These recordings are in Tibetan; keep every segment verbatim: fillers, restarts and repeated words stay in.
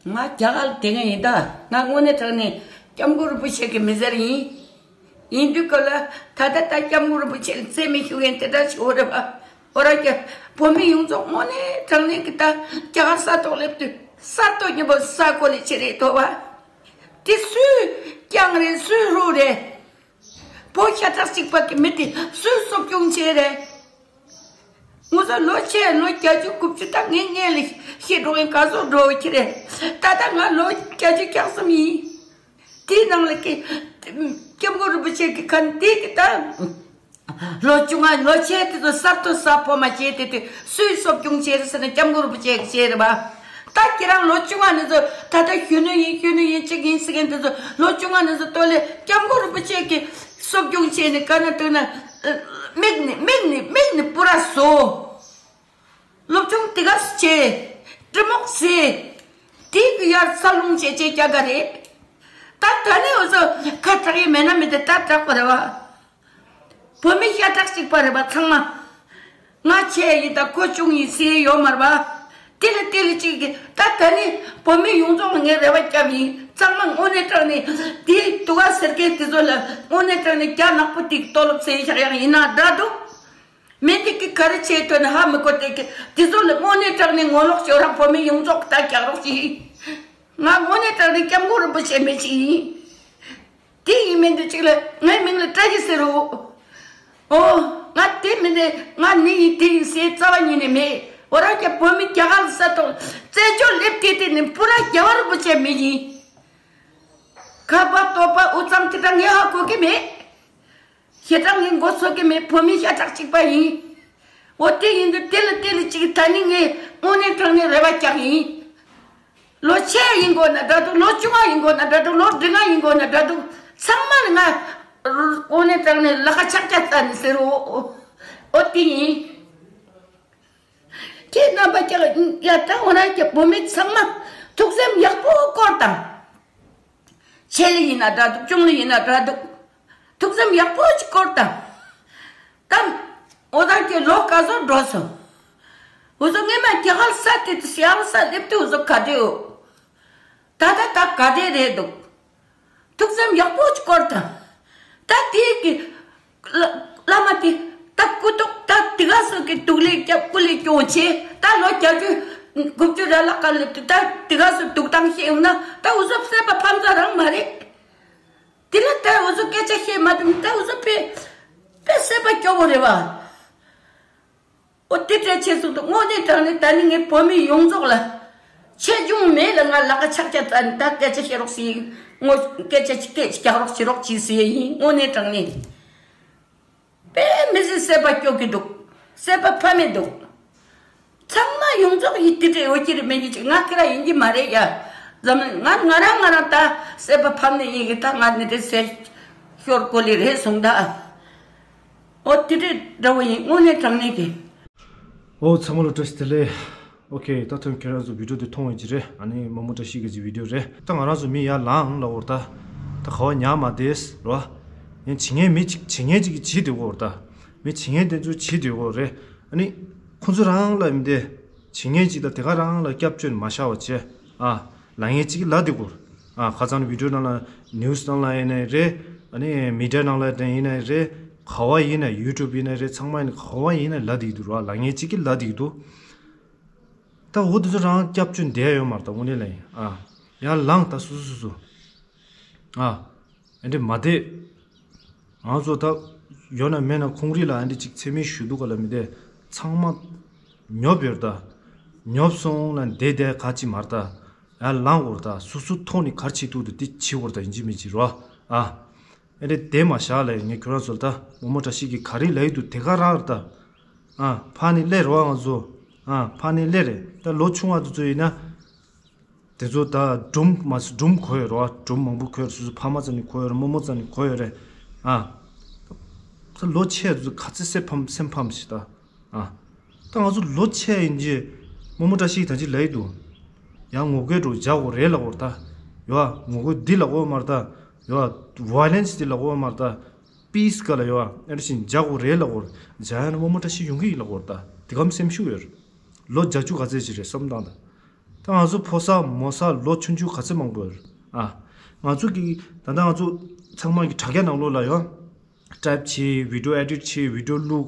ང་རྒྱ་གར་དེ་སྔ་ཡིན་ད། ང་དངོས་གནས་དྲང་ནས་སྐྱབས་མགོན་རིན་པོ་ཆེ་གི་མི་སེར་ཡིན། ཡིན་དུས་སྐབས་ལ་ད་ལྟ་ད་སྐྱབས་མགོན་རིན་པོ་ཆེ་ལ་རྩེ་མི་ཤུགས་ཡན་དེ་འདྲ་ཞིག་འོ་རེད་བ། འོ་ར་ཀྱ་བོད་མི་ཡོངས་རྫོགས་དངོས་གནས་དྲང་གནས་ཀྱི་ད་རྒྱ་གར་ས་ཐོག་སླེབས་དུས་ས་ཐོག་ཉིན་པོ་ས་གོ་ལི་ཆེ་རེད་དོ་བ། དེ་སུས་རྐྱང་རེད་སུས་ཧྲུ་རེད། བོད་ཤ་ཁྲག་གཅིག་པ་གི་མི་དེ་སུས་གསོ་སྐྱོང་བྱས་རེད། ངོ་ཚ་ལོ་ཆེ་ལོ་བརྒྱད་ཅུ་དགུ་བཅུ་དང་ངའི་སྔས་ལ་ཤི་འགྲོ་བའི་ག་ཚོད་འགྲོ་བའི་ཁྱི་རེད། ད་ལྟ་ང་ལོ་བརྒྱད་ཅུ་གྱ་གསུམ་ཡིན། དེའི་ནང་ལ་ཀི་སྐྱབས་མགོན་རིན་པོ་ཆེ་གི་ཁ་འདི་གི་ད་ལོ་བཅོ་ལྔ་ལོ་ཆེ་དེ་ཚོ་གསར་དུ་ས་ཕོ་མ་བྱས་དེ་དུས་སུས་གསོ་སྐྱོང་བྱས་རེད་ཟེར་ན་སྐྱབས་མགོན་རིན་པོ་ཆེ་གི་བྱས་རེད་པ། ད་ཁྱེད་རང་ལོ་བཅོ་ལྔ་ནས་ཚོ་ད་ལྟ་གཞོན་ནུ་ཡིན་གཞོན་ནུ་ཡིན་གཅིག་ཡིན་ཟེར་མཁན་དེ་ཚོ་ལོ་བཅོ་ལྔ་ནས་ཚོ་ལྟོས་ལེ་སྐྱབས་མགོན་རིན་པོ་ཆེ་གི་གསོ་སྐྱོང་བྱས་ནས་ག་ན་ལྟོས་ན། མིག་ནི་མིག་ནི་མིག་ནི་སྤུ་ར་བཟོ། སློབ་སྦྱོང་དེ་ག་སུ་བྱེད། འབྲི་མོག་ཟེ། དེ་གི་ཡར་ས་ལུང་བྱེད་ཅེས་རྒྱ་ག་རེད། ད་ད་ནི་འུ་ཚོ་ཁ་གྲག་ཡི་མེད་ན་མི་དེ་ད་གྲག་པ་རེད་བ། བོད་མི་ཤ་ཁྲག་གཅིག་པ་རེད་བ་ཚང་མ། ང་ཆེ་ཡིན་ད་ཁོ་ཆུང་ཡིན་ཟེར་ཡོད་མ་རེད་བ། དེ་ལ་དེ་ལ་གཅིག་གི་ད་ད་ནི་བོད་མི་ཡོངས་རྫོགས་ལ་ངས་རེ་བ་བརྒྱབ་ཡིན་ཚང་མ་དངོས་གནས་དྲང་ནས་དེའི་དུ་བ་ཟེར་མཁན་དེ་ཚོ་ལ་དངོས་གནས་དྲང་ནས་རྒྱ་ནག་པོ་དེ་གི་ལྟོ་སློབ་ཟེར་ཤག་ཡང་ཡིན་ན་འདྲ་འདུག་མི་དེ་གི་ག་རེ་བྱེད་ཐོན་ཧ་མི་གོ་དེ་གི་དེ་ཚོ་ལ་དངོས་གནས་དྲང་ནས་ངོ་ལོག་བྱོས་ར་བོད་མི་ཡོངས་རྫོགས་ད་རྒྱག་རོགས་བྱེད། ང་དངོས་གནས་དྲང་ནས་སྐྱབས་མགོན་རིན་པོ་ཆེ་མི་ཞིག་ཡིན། དེ་ཡིན་མིན་དུ་གཅིག་ལ་ངའི་མིང་ལ་བཀྲ་ཤིས་ཟེར་རོ། ཨོ། ང་དེ་མིན་ནས་ང་ནི་ཡིན་དེ་ཡིན་ཟེར་རྩ་བ་ཉིད་ནས་མེད། འོ་རང་རྒྱ་བོད་མི་རྒྱ་གར་ས་ཐོག་བཙན་བྱོལ་སླེབས་དུས་དེ་ནི་སྤུ་ར་རྒྱལ་བ་རིན་པོ་ཆེ་མི་ཡིན། ཁ་པ་ལྟོ་པ་དབུ་གཙང་དེ་འདྲ་ངས་ཧ་གོ་གི་མེད། ཞེ་དྲག་ངས་མགོ་ཚོད་ཀྱི་མེད་བོད་མི་ཤ་ཁྲག་གཅིག་པ་ཡིན། འོ་དེ་ཡིན་དུས་དེ་ལ་དེ་ལ་གཅིག་ད་ནི་ངས་དངོས་གནས་དྲང་གནས་རེ་བ་རྒྱག་ཡིན། ལོ་ཆེ་ཡིན་དགོས་ན་འདྲ་འདུག་ལོ་བཅོ་ལྔ་ཡིན་དགོས་ན་འདྲ་འདུག་ལོ་བདུན་ལྔ་ཡིན་དགོས་ན་འདྲ་འདུག་ཚང་མ་ལ་ང་དངོས་གནས་དྲང་གནས་ལག་ཁ་ཕྱག་རྒྱ་རྩ་ནས་ཟེར་རོ། འོ་དེ་ཡིན། ཁྱེད་རྣམ་པ་ཀྱང་ཡ་ད་འོ་ན་ཀྱི་བུད་མེད་ཚང་མ་ཐུགས་སེམས་ཡག་པོ་བསྐོར་དང་། ཆེ་ལ་ཡིན་ན་འདྲ་འདུག་ཆུང་ལ་ཡིན་ན་འདྲ་འདུག་ཐུགས་སེམས་ཡག་པོ་ཅིག་བསྐོར་དང་། ད་འོ་ད་ཀྱི་ལོ་ག་ཚོད་འགྲོ་སོང་། འུ་ཚོ་སྔས་མ་རྒྱ་གར་ས་དེ་དུ་ཡང་ས་སླེབས་དུས་འུ་ཚོ་ག་འདྲེའོ། ད་ད་ད་ག་འདྲེ་རེད་འདུག་ཐུགས་སེམས་ཡག་པོ་ཅིག་བསྐོར་དང་། ད་དེ་གི་བླ་བླ་མ་དེ་ད་སྐུ་ཐོག་ད་དེ་ག་སོགས་ཀྱི་སྡུག་ལས་སྐྱབས་སྐུ་ལས་སྐྱོང་བྱེད་ད་ལོ་བརྒྱད་ཅུ་དགུ་བཅུ་ར་ལ་ཀ་ལ་དུ་ད་དེ་ག་སོགས་སྡུག་དང་ཤེས་ཡོང་ན་ད་འུ་ཚོ་སེམས་པ་ཕམ་ཚ་རང་མ་རེད། དེ་ལ་ད་འུ་ཚོ་སྐད་ཆ་བཤད་མ་ཐུབ་ན་ད་འུ་ཚོ་དཔེ་དཔེ་སེམས་པ་སྐྱོ་བོ་རེད་བ། ཨོ་དེ་འདྲ་བྱས་སོང་དུས་དངོས་གནས་དྲང་གནས་ད་ནི་ངས་བོད་མི་ཡོངས་རྫོགས་ལ་ཆེ་ཆུང་མེད་ལ་ང་ལག་ཁ་ཕྱག་རྒྱ་རྩ་ནས་ད་སྐད་ཆ་བཤད་རོགས་ཞེས་ངོ་སྐད་ཆ་སྐད་ཆ་རྒྱག་རོགས་བྱེད་རོགས་བྱེད་ཟེར་ཡིན་དངོས་གནས་དྲང་གནས། དཔེ་མི་སྲིད་སེམས་པ་སྐྱོ་གི་འདུག་སེམས་པ་ཕམ་མི་འདུག་ཚང་མ་ཡོངས་རྫོགས་ཡིན་དེ་འདྲའི་འོ་ཅི་རེད་མེད་ཀྱི་ཅིག་ང་ཁེ་ར་ཡིན་གྱི་མ་རེད་ཡ། འཛམ་གླིང་ང་ང་རང་ང་རང་ད་སེམས་པ་ཕམ་ནས་ཡིན་གི་ད་ང་ནི་དེ་ཟེར་ཤོར་གོ་ལི་རེད་སོང་ད། ཨོ་དེ་འདྲའི་འདྲ་བོ་ཡིན་དངོས་གནས་དྲང་གནས་ཀྱི། ཨོ་ཚང་མ་ལ་བཀྲ་ཤིས་བདེ་ལེགས། ཨོ་ཁེ་ད་ཐོན་ཁྱེད་རང་ཚོ་བི་ཌིའོ་དེ་མཐོང་ཡོད་ཀྱི་རེད། ཨ་ནི་རྨོ་མོ་བཀྲ་ཤིས་ཀྱི་བི་ཌིའོ་རེད། ད་ང་རང་ཚོ་མི་ཡར་ལངས་ལ་འོར་ད་ད་ག་བ་ཉག་མ་བསྡད་རོ། ཡང་བྱེད་ངན་མི་གཅིག་བྱེད་ངན་གཅིག་གིས་བྱེད་དེ་འོར་ད། མི་བྱེད་ངན་དེ་ཚོ་བྱེད་དེ་འོར་རེད། ཨ་ནི་ཁོ་ཚོ་རང་ལ་མི་བདེ། བྱེད་ངན་གཅིག་དང་དེ་ག་རང་ལ་སྐྱབས་བཅོལ་མ་བཞག་པ་བྱས། ཨ་ལ་ངན་གཅིག་གིས་ལ་དེ་འོར། ཨ་ཁ་སང་བི་ཌིའོ་ནང་ལ་ནིའུ་སི་ནང་ལ་ཡིན་ནའི་རེད། ཨ་ནི་མི་ཌི་ཡ་ནང་ལ་ཡིན་ནའི་རེད། ག་བ་ཡིན་ན་ཡུ་ཊུབ་ཡིན་ནའི་རེད་ཚང་མ་ཡིན་ན་ག་བ་ཡིན་ན་ལ་དེ་འདུག་རོ། ལ་ངན་གཅིག་གིས་ལ་དེ་འདུག་ད་འོ་དེ་ཚོ་རང་སྐྱབས་བཅོལ་བསྡད་ཡོད་མ་རེད་ད་དངོས་གནས་ལ་ཡིན་ཨ། ཡར་ལངས་ད་སོ་སོ་སོ་སོ། ཨ། ཨེ་འདྲེ་མ་བསྡད། ང་ཚོ་ད་ཡོད་ན་མེད་ན་ཁོང་རིགས་ལ་ཨེ་འདྲེ་ཅིག་མཚན་སྨད་ཞུ་འདུག་ག་ལ་མི་བསྡད། ཚང་མ་ཉོབ་ཡོད་ད། ཉོབ་སོང་ན་བསྡད་བསྡད་ག་ཅི་མ་རེད་ད། ཡར་ལངས་འོར་ད་སོ་སོ་ཐོག་ནས་ག་རེ་བྱེད་ཐུབ་འདུག་དེ་བྱེད་འོར་ད་ཡིན་གཅིག་མིན་གཅིག་རོ། ཨ། ཨེ་འདྲེ་དེ་མ་བཞག་ལ་ངས་ཁྱོད་རང་ཚོ་ལ་ད་རྨོ་མོ་བཀྲ་ཤིས་ཀྱིས་ག་རེ་ལབ་ཡི་འདུག་དེ་ག་རང་རེད་ད། ཨ་ཕ་ནི་སླེབས་རེད་བ་ང་ཚོ། ཨ་ཕ་ནི་སླེབས་རེད་ད་ལོ་ཆུང་བ་དེ་ཚོ་ཡིན་ན། དེ་ཚོ་ད་སྒྲུང་མ་སྒྲུང་གོ་ཡོད་རེད་བ་སྒྲུང་མང་པོ་གོ་ཡོད་རེད་སོ་སོ་ཕ་མ་ཚོ་ནི་གོ་ཡོད་རེད་རྨོ་མོ་ཚོ་ནི་གོ་ཡོད་རེད། ཨ་ད་ལོ་ཆེ་དེ་ཚོ་ག་ཚོད་སེམས་ཕམ་སེམས་ཕམ་ཞིག་ད། ཨ། ད་ང་ཚོ་ལོ་ཆེ་ཡིན་གྱི། རྨོ་མོ་བཀྲ་ཤིས་ད་ཅི་ལབ་ཡི་འདུག་ཡང་ངོ་རྒོལ་འགྲོ་བྱ་དགོས་རེད་ལབ་དགོས་རེད་ད། ཡོ་ཨ་ངོ་རྒོལ་འདི་ལབ་དགོས་མ་རེད་ད། ཡོ་ཨ་ཝའི་ལེན་སི་འདི་ལབ་དགོས་མ་རེད་ད། པི་སི་ག་ལ་ཡོ་ཨ་ཨེ་འདྲ་ཞིག་བྱ་དགོས་རེད་ལབ་དགོས་རེད། བྱ་ཡ་ན་རྨོ་མོ་བཀྲ་ཤིས་ཡོང་གི་ཡིན་ལབ་དགོས་རེད་ད། དེ་གམ་སེམས་ཤུགས་ཡོད་རེད། ལོ་བརྒྱད་ཅུ་ག་ཚད་ཅིག་རེད་བསམ་བཏང་ད། ད་ ད་ང་ཚོ་ཕོ་གསར་མོ་གསར་ལོ་ཆུང་ཆུང་ག་ཚོད་མང་པོ་ཡོད་རེད། ཨ། ང་ཚོ་གི་ད་ལྟ་ང་ཚོ་ཚང་མ་གི་དྲ་རྒྱ་ནང་ལོགས་ལ་ཡང་ཊའིབ་བྱེད། བི་ཌིའོ་ཨེ་ཌིཊ་བྱེད། བི་ཌིའོ་བླུག་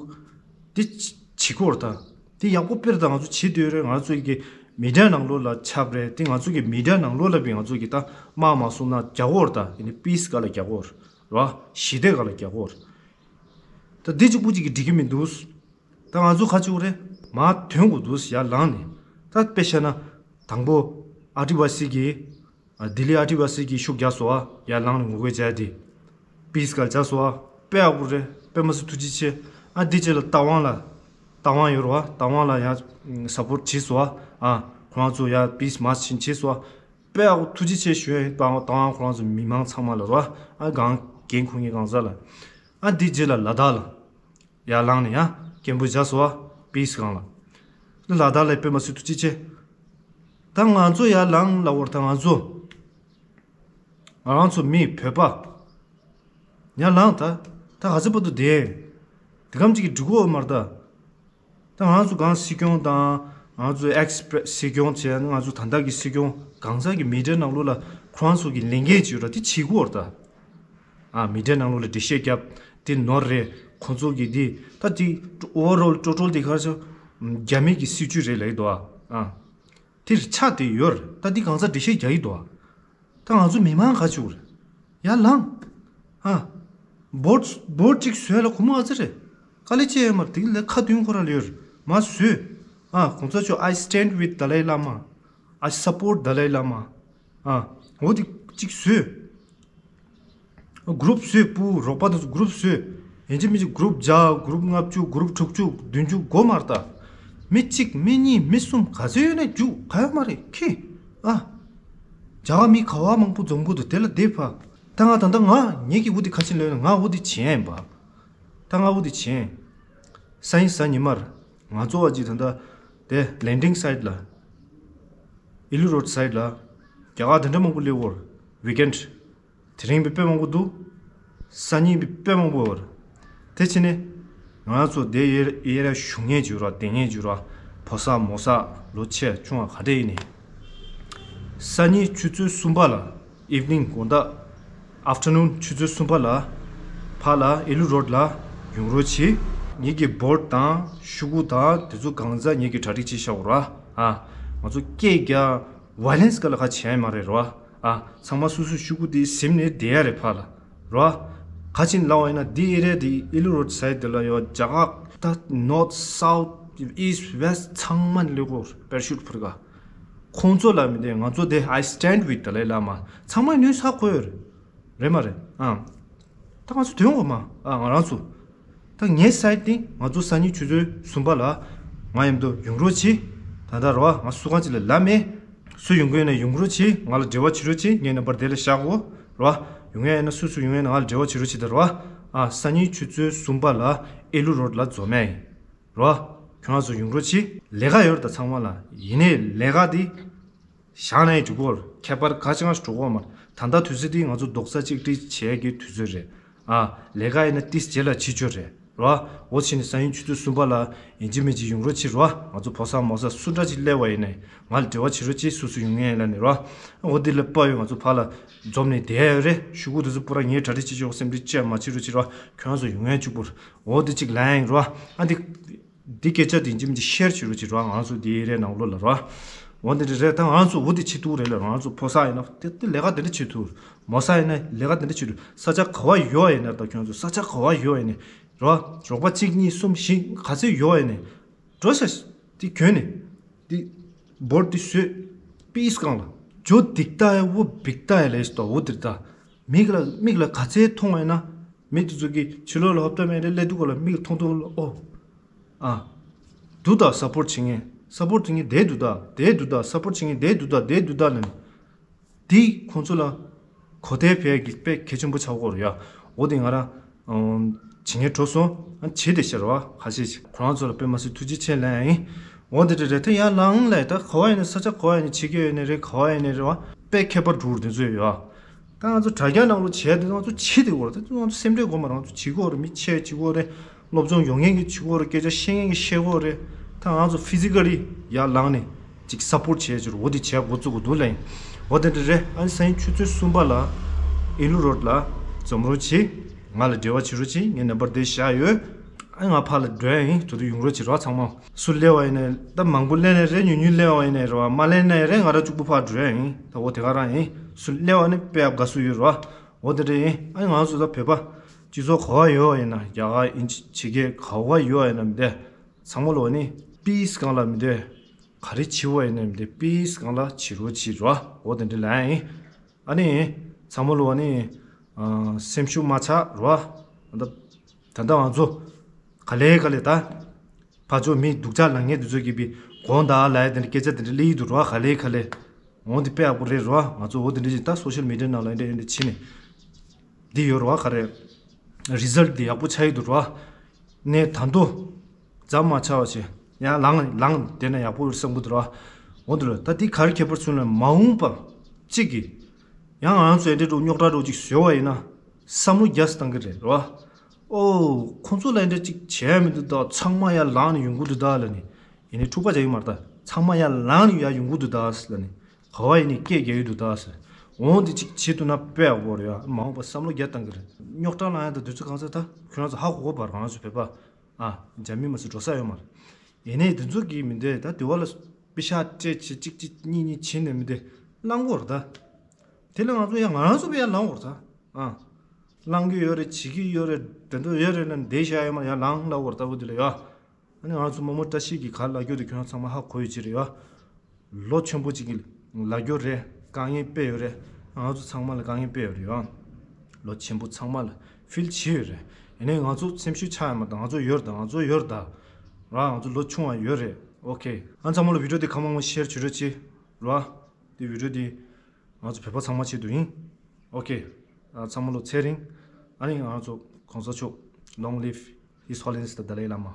དེ་བྱེད་ཀྱི་ཡོད་རེད་ད། དེ་ཡག་པོ་དཔེར་ད་ང་ཚོ་བྱེད་འདོད་རེད། ང་ཚོ་གི་མི་ཌི་ཡ་ནང་ལོགས་ལ་ཆགས་རེད། དེ་ང་ཚོ་གི་མི་ཌི་ཡ་ནང་ལོགས་ལ་བི་ང་ཚོ་གི་ད་དམག་མ་སོང་ན་རྒྱག་གི་ཡོད་རེད་ད། ཡིན་ནའི་པི་སི་ག་ལ་རྒྱག་གི་ཡོད་རེད། ཞི་བདེ་ག་ལ་རྒྱག་གི་ཡོད་རེད། ད་འདི་གཅིག་པུ་གཅིག་གིས་འགྲིག་གི་མི་འདུག་ད་ང་ཚོ་ག་བྱེད་དགོས་རེད། མར་ཐོན་དགོས་འདུག་ཡར་ལངས་ནས། ད་དཔེ་བཤད་ན་དང་པོ་ཨ་ཏི་བ་སི་གི། ཨ། ལྡི་ལི་ཨ་ཏི་བ་སི་གི་ཤུགས་རྒྱག་སོང་ཨ། ཡར་ལངས་ནས་ངོ་རྒོལ་བྱས་ཏེ། པི་སི་ག་ལ་རྒྱག་སོང་ཨ། དཔེ་ཡག་པོ་རེད། དཔེ་མ་སྲིད་ཐུགས་རྗེ་ཆེ། ཨ། འདི་རྗེས་ལ་རྟ་དབང་ལ། རྟ་དབང་ཡོད་རེད་བ། རྟ་དབང་ལ་ཡར་སཔོརཊ་བྱས་སོང་ཨ། ཨ། ཁོ་རང་ཚོ་ཡར་པི་སི་མར་ཆ་བྱས་སོང་ཨ། དཔེ་ཡག་པོ་ཐུགས་རྗེ་ཆེ་ཞུ་ཡ་ཡིན། རྟ་དབང་ཁོ་རང་ཚོ་མི་མང་ཚང་མ་ལ་རེད་བ། ཨ། གང་འགན་འཁུར་མཁན་གང་ཟག་ལ། ཨ། འདི་རྗེས་ལ་ལ་དྭགས་ལ། ཡར་ལངས་ནས་ཡང་སྐད་འབོད་བརྒྱབ་སོང་བ། པི་སི་སྒང་ལ། ལ་དྭགས་ལ་དཔེ་མ་སྲིད་ཐུགས་རྗེ་ཆེ། ད་ང་ཚོ་ཡར་ལངས་ལབ་པ་རེད། ད་ང་ཚོ། ང་རང་ཚོ་མི་བོད་པ། ཡར་ལངས་ད། ད་ག་ཚོད་བར་དུ་བསྡད། དེ་གམ་གཅིག་གིས་འགྲིག་གི་ཡོད་མ་རེད་ད། ད་ང་རང་ཚོ་གང་སྲིད་སྐྱོང་དང་། ང་རང་ཚོ་ཨེག་སི་པི་རེ་སི་སྲིད་སྐྱོང་བྱས། ང་ཚོ་ད་ལྟ་གི་སྲིད་སྐྱོང་གང་ཟག་གི་མི་སྡེ་ནང་ལོགས་ལ་ཁོ་རང་ཚོ་གི་ལས་འགན་ཅིག་ཡོད་ར། དེ་བྱེད་དགོས་རེད་ད། ཨ། མི་སྡེ་ནང་ལོགས་ལ་འགྲེལ་བཤད་བརྒྱབ། དེ་ནོར་རེད། ཁོང་ཚོ་གི་དེ་ད་དེ་ཨོ་ཝར་ཨོལ་ཊོ་ཊལ་དེ་ག་རེ་ཟེར། རྒྱ་མི་གི་སྲིད་ཇུས་རེད་ལབ་ཀྱི་འདུག་ཨ། ཨ། དེར་ཆ་དེ་ཡོད་རེད། ད་དེ་གང་ཟག་འགྲེལ་བཤད་རྒྱག་གི་འདུག་ཨ། ད་ང་ཚོ་མི་མང་ག་ཅིག་རེད། ཡར་ལངས། ཨ། བོཊ་བོཊ་གཅིག་བཟོས་ལ་ཁོ་མོ་ཨ་ཙི་རེད། དཀའ་ལས་ཅི་ཡང་མ་རེད། དེ་ལ་ཁ་མདུན་ཁོ་རང་ལ་ཡོད་རེད། མར་བཟོས། ཨ། གོང་ས་མཆོག I stand with Dalai Lama. I support Dalai Lama. ཨ། འོ་དེ་གཅིག་བཟོས། གུ་རུབ་བཟོས། སྤུ་རོགས་པ་དེ་ཚོ་གུ་རུབ་བཟོས། ཡིན་གཅིག་མིན་གཅིག་གུ་རུབ་བརྒྱ། གུ་རུབ་ལྔ་བཅུ། གུ་རུབ་དྲུག་ཅུ། བདུན་ཅུ་དགོས་མ་རེད་ད། མི་གཅིག་མི་གཉིས་མི་གསུམ་ག་ཚོད་ཡོད་ནའི་རྒྱུགས། ག་ཡོད་མ་རེད་ཁྱི། ཨ། རྒྱ་གར་མི་ག་བ་མང་པོ་འཛོམས་གི་འདུག་དེ་ལ་བསྡད་ཕ། ད་ང་ད་ལྟ་ང་ངེད་ཀྱི་འོ་དེ་ཁ་ཆེན་ལོས་ན་ང་འོ་དེ་བྱེད་ཡིན་པ། ད་ང་འོ་དེ་བྱེད། སང་ཉིན་གཟའ་ཉི་མར་ང་ཚོ་བ་གཅིག་ད་ལྟ་དེ་ལེན་ཌིང་སའིཊ་ལ། ཨེ་ལུ་རོཌ་སའིཊ་ལ། རྒྱ་གར་དེ་འདྲ་མང་པོ་སླེབས་ཡོད་རེད། ཝིག་ཨེན་ཌི། དེ་རིང་བི་དཔེ་མང་པོ་འདུག་སང་ཉིན་བི་དཔེ་མང་པོ་ཡོད་རེད། དེ་ཕྱིན་ནས་ང་ཚོ་དེ་ཡེ་ཡེ་ར་བཞུགས་མཁན་བྱུང་ར། བསྡད་མཁན་བྱུང་ར། ཕོ་གསར་མོ་གསར་ལོ་ཆེ་ཆུང་བ་ག་འདྲ་ཡིན་ནའི། སང་ཉིན་ཆུ་ཚོད་གསུམ་པ་ལ། ཨིབ་ནིང་དགོང་དག་ཨབ་ཊར་ནུན་ཆུ་ཚོད་གསུམ་པ་ལ། ཕར་ལ་ཨེ་ལུ་རོཌ་ལ་ཡོང་རོགས་གྱིས། ངེད་ཀྱི་བོཊ་དང་ཤོག་གུ་དང་དེ་ཚོ་གང་ཟག་ངེད་ཀྱི་གྲ་སྒྲིག་བྱས་བཞག་ར། ཨ། ང་ཚོ་སྐད་རྒྱག་ཝའི་ལེན་སི་ག་ལ་ཁ་བྱས་མ་རེད་ར། ཨ། ཚང་མ་སོ་སོའི་ཤོག་གུ་དེ་ཟིན་ནས་བསྡད་ཡ་རེད་ཕར་ལ། ར། ག་ཅིག་ལབ་པ་ཡིན་ན་འདི་ཨེ་རི་ཡ་དེ་ཨེ་ལུ་རོཌ་སའིཌ་དེ་ལ་ཡོད། རྒྱ་གར་ད་ནོརྠ་སའུཐ་ཨིསྚ་ཝེསྚ་ཚང་མ་ནས་སླེབས་ཀྱི་ཡོད་རེད། པེ་ར་ཤུཊ་ཕུར་ག་ཁོང་ཚོ་ལ་མི་བདེ། ང་ཚོ་དེ་I stand with Dalai Lama. ཚང་མ་ནུས་ས་གོ་ཡོད་རེད། རེད་མ་རེད། ཨ། ད་ང་ཚོ་དོན་གོ་མ། ཨ། ང་རང་ཚོ། ད་ངའི་སའིཌ་དེ་ང་ཚོ་སང་ཉིན་ཆུ་ཚོད་གསུམ་པ་ལ་ང་མཉམ་དུ་ཡོང་རོགས་གྱིས། ད་ལྟ་རོ། ང་སུ་གང་ཅིག་ལ་ལབ་མེད། སུ་ཡོང་གི་ཡོད་ན་ཡོང་རོགས་གྱིས། ང་ལ་འབྲེལ་བ་བྱེད་རོགས་གྱིས། ངའི་ནམ་བར་དེ་ལ་བཞག་གོ་རོ། ཡོང་ཡ་ཡིན་ན་སུ་སུ་ཡོང་ཡ་ཡིན་ན་ང་ལ་འབྲེལ་བ་བྱེད་རོགས་གྱིས་ད་རོ། ཨ། སང་ཉིན་ཆུ་ཚོད་གསུམ་པ་ལ་ཨེ་ལུ་རོཌ་ལ་འཛོམས་ཡ་ཡིན། རོ། ཁྱོད་རང་ཚོ་ཡོང་རོགས་གྱིས། ལས་ཀ་ཡོད་རེད་ད་ཚང་མ་ལ། ཡིན་ནའི་ལས་ཀ་འདི་བཞག་ནའི་འགྲིག་གོ། ཁྱད་པར་ག་ཅི་གང་ཞིག་འགྲོ་གོ་མ་རེད། ད་ལྟ་དུས་ཚོད་འདི་ང་ཚོ་རྡོག་རྩ་གཅིག་སྒྲིལ་བྱེད་ཀྱི་དུས་ཚོད་རེད། ཨ། ལས་ཀ་ཡིན་ན་ཏིས་རྗེས་ལ་བྱེད་ཆོག་རེད། རོ། འོ་ཕྱིན་ནས་སང་ཉིན་ཆུ་ཚོད་གསུམ་པ་ལ་ཡིན་གཅིག་མིན་གཅིག་ཡོང་རོགས་གྱིས་རོ། ང་ཚོ་ཕོ་གསར་མོ་གསར་སུ་འདྲ་ཅིག་སླེབས་པ་ཡིན་ནའི་ང་ལ་འབྲེལ་བ་བྱེད་རོགས་གྱིས། སུ་སུ་ཡོང་ངེས་ཡིན་ལབ་ནས་རོ། འོ་འདི་ལ་དཔའ་ཡོད། ང་ཚོ་ཕར་ལ་འཛོམས་ནས་བསྡད་ཡ་ཡོད་རེད། ཤོག་གུ་དེ་ཚོ་པུ་ར་ངས་གྲ་སྒྲིག་བྱེད་ཆོག་སེམས་ཁྲལ་ཅི་ཡང་མ་བྱེད་རོགས་གྱིས་རོ། ཁྱོད་རང་ཚོ་ཡོང་ཡ་གཅིག་པུར། འོ་འདི་གཅིག་ལབ་ཡ་ཡིན་རོ། ཨ་འདི། འདི་སྐད་ཆ་དེ་ཡིན་གཅིག་མིན་གཅིག་ཤེར་བྱེད་རོགས་གྱིས་རོ། ང་ཚོ་འདི་ཨེ་རི་ཡ་ནང་ལོགས་ལ་རོ། འོ་འདི་འདྲ་རེད། ད་ང་ཚོ་འོ་འདི་བྱེད་ཐུབ་རེད་ལ། ང་ཚོ་ཕོ་གསར་ཡིན་ན་དེ་དེ་ལས་ཀ་དེ་འདྲ་བྱེད་ཐུབ། མོ་གསར་ཡིན་ན་ལས་ཀ་དེ་འདྲ་བྱེད་ཐུབ། ས་ཆ་ག་བ་ཡོད་ཡིན་ན། ད་ཁྱོད་ཚོ་ས་ཆ་ག་བ་ཡོད་ཡིན་ནའི་རོ། རོགས་པ་གཅིག་གཉིས་གསུམ་བཞི་ག་ཚོད་ཡོད་ཡིན་ནའི་འགྲོ་ཤག་དེ་གྱོན་ནས་དེ་བོཊ་དེ་བཟོས། པིས་སྒང་ལ། ཇོ་སྡིག་ལྟ་ཡ་བོ་སྦིག་ལྟ་ཡ་ལས་ཤི་ཏོ། འོ་འདིར་ད། མིག་ལ་མིག་ལ་ག་ཚད་མཐོང་བ་ཡིན་ན། མི་དེ་ཚོ་གི་ཕྱི་ལོགས་ལ་ཧོབ་ཏེ་མེད་རེ་སླེབས་དུས་སྐོར་ལ་མིག་ལ་མཐོང་དུས་ལ་ཨོ། ཨ། འདུག་ད་སཔོརཊ་བྱེད་མཁན། སཔོརཊ་བྱེད་མཁན་དེ་འདུག་ད། དེ་འདུག་ད། སཔོརཊ་བྱེད་མཁན་དེ་འདུག་ད། དེ་འདུག་ད་ལབ་ནས། དེ་ཁོང་ཚོ་ལ་གོ་བདེ་ཕལ་གྱི་དཔེ་གལ་ཆེན་པོ་ཆགས་ཀྱི་ཡོད་རེད་ཡ། འོ་དེ་ང་རང་། ཨང་། བྱེད་མཁན་འགྲོ་སོང་། ཨ། བྱེད་དེ་ཤར་བ་ཁ་ཤས་ཤིག་ཁོ་རང་ཚོ་ལ་དཔེ་མ་སྲིད་ཐུགས་རྗེ་ཆེ་ལབ་ཡ་ཡིན། འོ་དེ་འདྲ་རེད། ད་ཡར་ལངས་ལས་ད་ག་བ་ཡིན་ནའི་ས་ཆ་ག་བ་ཡིན་ནའི་བྱེད་ཀྱི་ཡོད་ནའི་རེད། ག་བ་ཡིན་ནའི་རེད་བ། དཔེ་ཁྱད་པར་འགྲོ་གི་རེད། དེ་ཚོ་ཡོད་ཨ། ད་ང་ཚོ་དྲ་རྒྱ་ནང་ལོགས་བྱས་དེ་ང་ཚོ་བྱེད་དེ་འོ་ར། ད་ང་ཚོ་སེམས་ཁྲལ་དགོས་མ་རེད། ང་ཚོ་བྱེད་དགོས་རེད། མི་ཆེ་བྱེད་དགོས་རེད། སློབ་སྦྱོང་ཡོང་མཁན་གྱི་བྱེད་དགོས་རེད། སྐད་ཆ་བཤད་མཁན་གྱི་བཤད་དགོས་རེད། ད་ང་ཚོ་ཕི་ཛི་ཀ་ལི་ཡར་ལངས་ནས་ ཅིག་སབ་པོརཊ་བྱེད་ཅུར་འོ་དེ་བྱས་འགོ་བཙུགས་དགོས་འདུག་ལ་ཡིན། འོ་དེ་འདྲ་རེད། ཨ་ནི་སང་ཉིན་ཆུ་ཚོད་གསུམ་པ་ལ་ཨེ་ལུ་རོ་ཌི་ལ་འཛོམས་རོགས་བྱེད། ང་ལ་འབྲེལ་བ་བྱེད་རོགས་བྱེད། ངའི་ནམ་བར་དེ་བཞག་ཡོད། ཨ་ནི་ང་ཕར་ལ་འགྲོ་ཡ་ཡིན། དོ་དོ་ཡོང་རོགས་བྱེད་རོགས། ཚང་མ་སུ་སླེབས་པ་ཡིན་ནའི་ད་མང་པོ་སླེབས་ནའི་རེད། ཉུང་ཉུང་སླེབས་པ་ཡིན་ནའི་རེད་བ། མ་སླེབས་ནའི་རེད། ང་རང་གཅིག་པུ་ཕར་འགྲོ་ཡ་ཡིན། ད་འོ་དེ་ག་རང་ཡིན། སུ་སླེབས་པ་ནི་དཔེ་ཡག་དགའ་བསུ་ཡོད་རོགས། འོ་དེ་འདྲ་ཡིན། ཨ་ནི་ང་ཚོ་ད་བོད་པ་སྤྱི་ཚོགས་ག་བ་ཡོད་པ་ཡིན་ན། རྒྱ་གར་ཡིན་ཕྱི་རྒྱལ་ག་བ་ཡོད་པ་ཡིན་ན་མི་འདྲ། ཚང་མ་ལོ་ནི་པིས་སྒང་ལ་མི་འདོད། ག་རེ་བྱེད་པ་ཡིན་ནའི་མི་འདོད། པིས་སྒང་ལ་བྱེད་རོགས་བྱེད་རོགས། འོ་དེ་འདྲ་ལ་ཡིན། ཨ་ནི་ཚང་མ་ལོ་ནི་ཨ་སེམས་ཤུགས་མ་ཆག་རོགས། ད་ད་ལྟ་ང་ཚོ་ག་ལེ་ག་ལེ་ད་ཕར་ཕྱོགས་མི་སྡུག་ཅག་ལངས་མཁན་དེ་ཚོ་གིས་པི་དགོངས་དག་ལབ་ཡ་དེ་འདྲ་སྐད་ཆ་དེ་འདྲ་སླེབས་ཀྱི་འདུག་རོགས། ག་ལེ་ག་ལེ། འོ་འདི་དཔེ་ཡག་པོ་རེད་རོགས། ང་ཚོ་འོ་དེ་འདྲ་ཞིག་ད་སོ་ཤལ་མི་ཌི་ཡ་ནང་ལ་འདི་འདྲ་འདི་བྱས་ནས་འདི་ཡོད་རོགས། ག་རེ་རི་ཛལ་ཊི་འདི་ཡག་པོ་ཆགས་ཀྱི་འདུག་རོགས། ནས་ད་དུང་ཛམ་མ་ཆག་པ་བྱས་ཡང་ལངས་ལངས་བསྡད་ན་ཡག་པོ་ཡོད་བསམ་གྱི་འདུག་རོགས། འོ་འདི་ལ་ད་འདི་ག་རེ་ཁྱད་པར་ཚུལ་ན་མ་འོངས་པ་གཅིག་གིས་ཡང་ང་ཚོ་འདི་འདྲ་རྙོག་དྲ་འདྲ་ཅིག་བཟོས་པ་ཡིན་ན་བསམ་བློ་རྒྱ་ཆེ་བཏང་གི་རེད་རོགས། ཨོ་ཁོང་ཚོ་ལ་འདྲ་ཅིག་བྱས་མི་འདུག་ད། ཚང་མ་ཡར་ལངས་ནས་ཡོང་གི་འདུག་ད་ལབ་ནས། ཡིན་ནའི་འཁྲུག་པ་རྒྱག་གི་མ་རེད་ད། ཚང་མ་ཡར་ལངས་ནས་ཡར་ཡོང་གི་འདུག་ད་ལབ་ནས། ག་བ་ཡིན་ནའི་སྐད་རྒྱག་གི་འདུག་ད་ཟེར། འོ་འདི་ཅིག་བྱེད་ཐུབ་ན་དཔེ་ཡག་པོ་རེད་ཡ། མ་འོངས་པ་བསམ་བློ་རྒྱ་བཏང་གི་རེད། རྙོག་དྲ་ལངས་ཡ་ད་དུས་ཚོད་གང་ཚོད་ད་ཁྱོད་རང་ཚོ་ཧ་གོ་གོ་བར་ང་ཚོ་བོད་པ་ཨ་རྒྱ་མི་མ་ཟེར་འགྲོ་ས་ཡོད་མ་རེད། ཡིན་ནའི་དེ་ཚོ་གིས་མི་འདོད་ད། དེ་བ་ལ་པེ་ཤག་སྤྲད་བྱེད་གཅིག་གཅིག་གཉིས་གཉིས་བྱེད་ནས་མི་འདོད་ལངས་གོ་རེད་ད། དེ་ལ་ང་ཚོ་ཡང་ང་རང་ཚོ་བས་ཡར་ལངས་དགོས་རེད་ད། ཨ། ལངས་ཀྱི་ཡོད་རེད། བྱེད་ཀྱི་ཡོད་རེད། དེ་འདྲ་ཡོད་རེད་ན་བསྡད་བཞག་ཡོད་མ་རེད། ཡར་ལངས་ལབ་དགོས་རེད་ད། འོ་དེ་ལ་ཡ། ཨ་ནི་ང་ཚོ་རྨོ་མོ་བཀྲ་ཤིས་ཀྱི་ག་ལབ་རྒྱུ་དེ་ཁྱོད་རང་ཚང་མ་ཧ་གོ་ཡོད་ཀྱི་རེད་ཡ། ལོ་ཆེན་པོ་གཅིག་གི་ལབ་རྒྱུ་རེད། དཀའ་ངལ་དཔེ་ཡོད་རེད། ང་ཚོ་ཚང་མ་ལ་དཀའ་ངལ་དཔེ་ཡོད་རེད་ཡ། ལོ་ཆེན་པོ་ཚང་མ་ལ་ཕིལ་བྱེད་ཡོད་རེད། ཡིན་ནའི་ང་ཚོ་སེམས་ཤུགས་ཆག་ཡ་མ་ད། ང་ཚོ་ཡོད་རེད་ད། ང་ཚོ་ཡོད་རེད་ད། ར་ང་ཚོ་ལོ་ཆུང་བ་ཡོད་རེད། ཨོ་ཁེ། ཨ་ཚང་མ་ལ་བི་ཌི་ཡོ་དེ་གང་མང་མང་ཤེར་བྱེད་རོགས་བྱེད་ར། དེ་བི་ཌི་ཡོ་དེ་ང་ཚོ་བོད་པ་ཚང་མ་ཆེད་དུ་ཡིན། ཨོ་ཁེ། ཨ་ཚང་མ་ལོ་ཚེ་རིང་། ཨ་ནི་ང་ཚོ་གོང་ས་མཆོག Long live His Holiness the Dalai Lama།